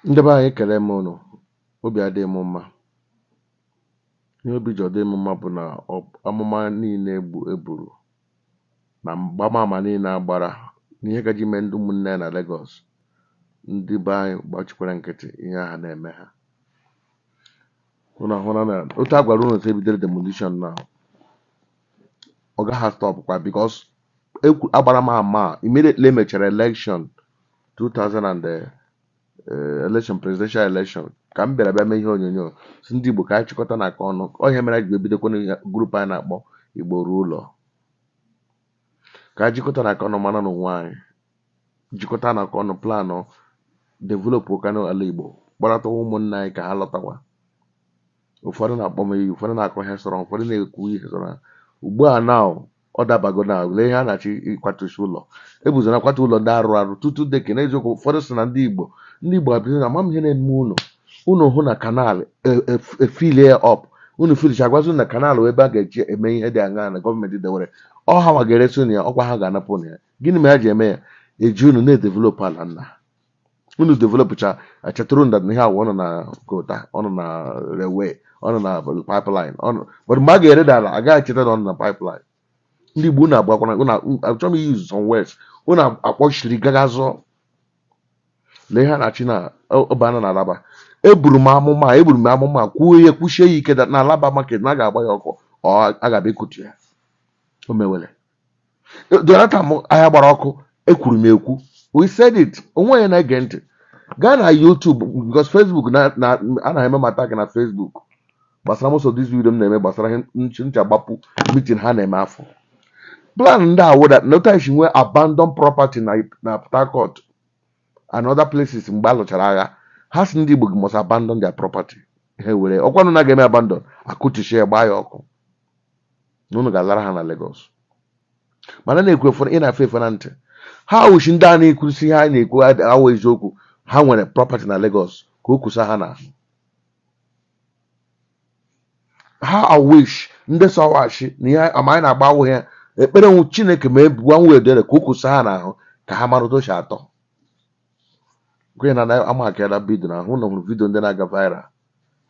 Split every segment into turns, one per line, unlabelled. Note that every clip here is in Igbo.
Ndị be anyị, ekele m ụnụ. Obi adịghị m mma. Ihe obi ji ọdị m mma bụ na amụma niile eburu na mgbamama niile agbara n'ihe gaji ime ndị ụmụnne ya na Lagos. Ndị be anyị gbachikwara nkịtị ihe aha na-eme ha. Ụnụ ahụla na otu a gwara ụnụ sị ebidoro demolition na ọ gaghị stop kwa, because agbara m ama immediately emechara election 2000 and election, presidential election, ka m bịara bịa mee ihe onyonyo si ndị Igbo ka anyị chịkọta na aka ọnụ. Ọ ihe mere anyị ji ebidokwa group anyị na-akpọ Igbo Ruo Ụlọ, ka anyị jikọta na aka ọnụ, mara n'onwe anyị, jikọta na aka ọnụ, plan develop kanụ ala Igbo, kpọrọtawa ụmụnne anyị ka ha lọtawa. Ụfọdụ na-akpọ m iyi, ụfọdụ na-akọ ihe sọrọ ha, ụfọdụ na-ekwu ihe sọrọ ha. Ugbu a na ọ dabago na lee ihe a na-achọ ịkwatusi ụlọ, ebuzona akwatu ụlọ ndị arụ arụ tutu deke. N'eziokwu, ụfọdụ sị na ndị Igbo abịa na ama m ihe na-eme unu. Unu hụ na canal efilie up, unu filicha, agwazi unu na canal wụ ebe a ga-eji eme ihe dị aṅaa na gọọmenti dewere ọ ha nwa ga-eresi unu ya, ọkwa ha ga-anapụ unu ya. Gịnị mere ha ji eme ya? Eji unu na-edevelop ala nna unu, developcha, achetụrụ nda na ihe awụ ọ nọ na kota, ọ nọ na railway, ọ nọ na pipeline, ọ nọ. But mgbe a ga-ereda ala, agaghị echeta na ọ nọ na pipeline. Ndị Igbo, unu agbakwana unu. Achọrọ m use some words. Unu akpọchiri gaga zụọ. Lee ihe a na-achị na ọbana na Alaba. Eburu m amụma, eburu m amụma, kwuo ihe, kwuchie ya ike na Alaba market na a ga-agba ya ọkụ, ọ a ga-abịa ekutu ya. O mewere. Donata m ahịa gbara ọkụ, ekwuru m ekwu, we said it. Onwe onye na-ege ntị gaa na YouTube, because Facebook na anaghị eme m attack na Facebook gbasara most of this video m na-eme gbasara ihe nchi ncha gbapụ meeting ha na-eme afọ. Plan ndị a wụ that na otu anyị si nwee abandon property na Port Harcourt and other places mgbe a lụchara agha, ha si ndị Igbo must abandon their property. Ha were ọkwanụ na ga-eme abandon, akụtuchie ya, gbaa ya ọkụ, na unu ga-alara ha na Lagos. Mana na-ekwu efe, ị na-efe efe na ntị ha wuchi. Ndị a na-ekwusi ihe a na-ekwu awụ eziokwu. Ha nwere property na Lagos ka o kwusa ha na ha. I wish ndị sọwachi na ihe ama anyị na-agba awụ ya ekpere nwụ Chineke ma ebuwa nwa edere ka o kwusa ha n'ahụ, ka ha mara otu o si atọ. Kwenye na ama akara video na ahụ na hụrụ video ndị na-aga viral.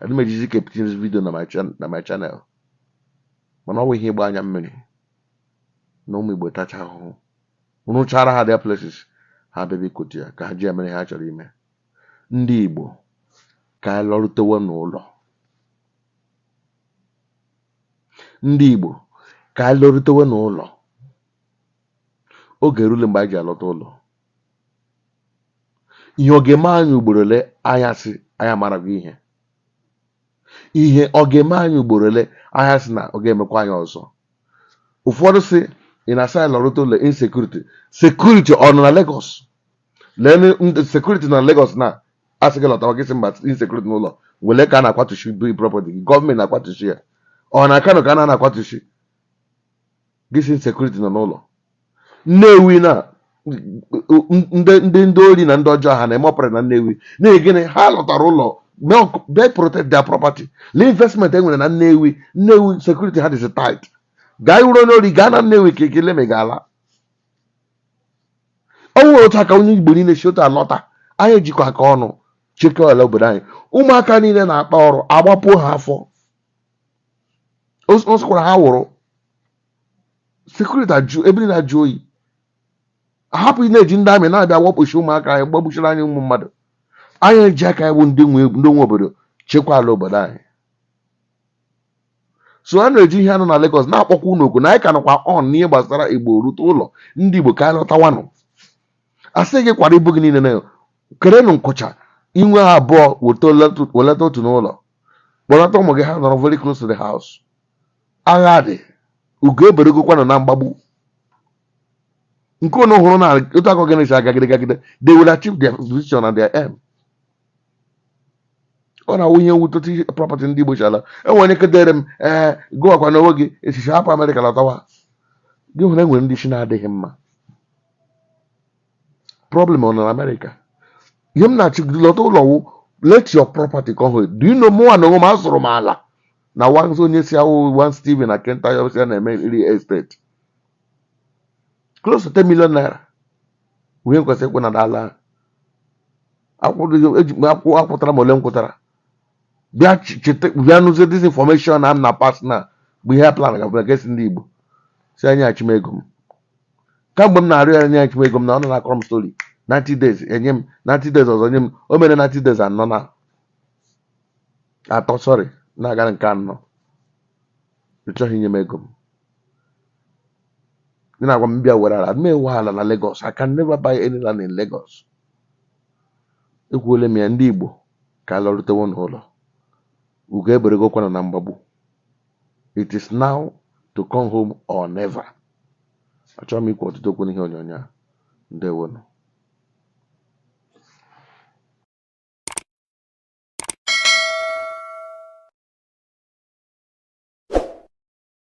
Adị m ejizi ike tinye video na my channel, mana ọ bụ ihe ịgba anya mmiri na ụmụ Igbo tacha ahụhụ rụchara ha their places, ha bịa ikotu ya ka ha ji emere ihe ha chọrọ ime. Ndị Igbo, ka anyị lọrutewe n'ụlọ. Ndị Igbo, ka anyị lọrutewe n'ụlọ. Oge erule mgbe anyị ji alọta ụlọ. Ihe ọ ga-eme anyị ugboro ole anyị asị anyị amaraghị ihe? Ihe ọ ga-eme anyị ugboro ole anyị asị na ọ ga-emekwa anyị ọzọ? Ụfọdụ sị ị na-asị anyị lọrute ụlọ, insecurity. Security ọ nọ na Lagos? Lee ndị security na Lagos na asị gị lọtawa, gị sị mba, insecurity n'ụlọ. Wele ka a na-akwatushi property gị, gọọmenti na-akwatushi ya. Ọ na Kano ka a na-akwatushi gị, sị insecurity nọ n'ụlọ. Nnewi na ndị ori na ndị ọjọọ ha na-eme operate na Nnewi n'ihi gịnị? Ha lọtara ụlọ mee protect their property. Lee investment e nwere na Nnewi. Nnewi security ha dịzi tight. Gaa iwuru onye ori, gaa na Nnewi ka ekele ma ị ga-ala. Ọ nwere otu aka onye Igbo niile si otu alọta. Anyị ejikọ aka ọnụ chekwa ala obodo anyị. Ụmụaka niile na-akpa ọrụ, agbapụ ha afọ, o sịkwara ha wụrụ security ajụ ebe niile, ajụ oyi, hapụ ị na-eji ndị amị na-abịa wakpochi ụmụaka anyị, gbagbuchiri anyị ụmụ mmadụ. Anyị eji aka anyị bụ ndị nwe obodo chekwa ala obodo anyị. So a na-eji ihe anụ na Lagos na-akpọkwa unu oku na anyị ka nọkwa on n'ihe gbasara Igbo rute ụlọ. Ndị Igbo, ka anyị lọtawanụ. Asị gị kwara ibu gị niile na kerenụ nkụcha inwe ha abụọ, welata otu n'ụlọ, kpọlata ụmụ gị, ha nọrọ very close to the house. Agha dị, ugo eberegokwanụ na mgbagbu nke unu hụrụ na otu akọ gịnị si agagide gagide. They will achieve their vision and their aim. Ọ na-awụ ihe mwute property ndị Igbo chala. Enwere onye kedere m, ee, gụwakwa n'onwe gị echiche, hapụ Amerịka lọtawa. Gị hụrụ enwere ndị isi na-adịghị mma. Problem ọ nọ na Amerịka? Ihe m na-achị lọta ụlọ wụ let your property come home. Do you know, mụnwa na onwe m azụrụ m ala na one onye si awụ one Steven na Kentayo si a na-eme real estate, close to 10 million naira. Wee kwesịrị ịkwụ na ala. Akwụrụ eji akwụ, akwụtara m ole m kwụtara. Bịa cheta, bịa nụzie this information na m na pass na bụ ihe plan ga against ndị Igbo. Si anyị achị m ego m. Kamgbe m na-arịọ ya nye achị m ego m, na ọ nọ na-akọrọ m story 90 days enye m, 90 days ọzọ nye m. O mere 90 days anọ na atọ, sorry, na-aga nke anọ. Ị chọghị inye m ego m. Ị na-agwa m bịa were ala m, ewe ala na Lagos. I can never buy any land in Lagos. Ekwuole m ya, ndị Igbo ka a lọrutewo n'ụlọ. Ugo eberegokwana na mgbagbu. It is now to come home or never. Achọghị m ikwu ọtụtụ okwu n'ihe onyonyo a. Ndewonu.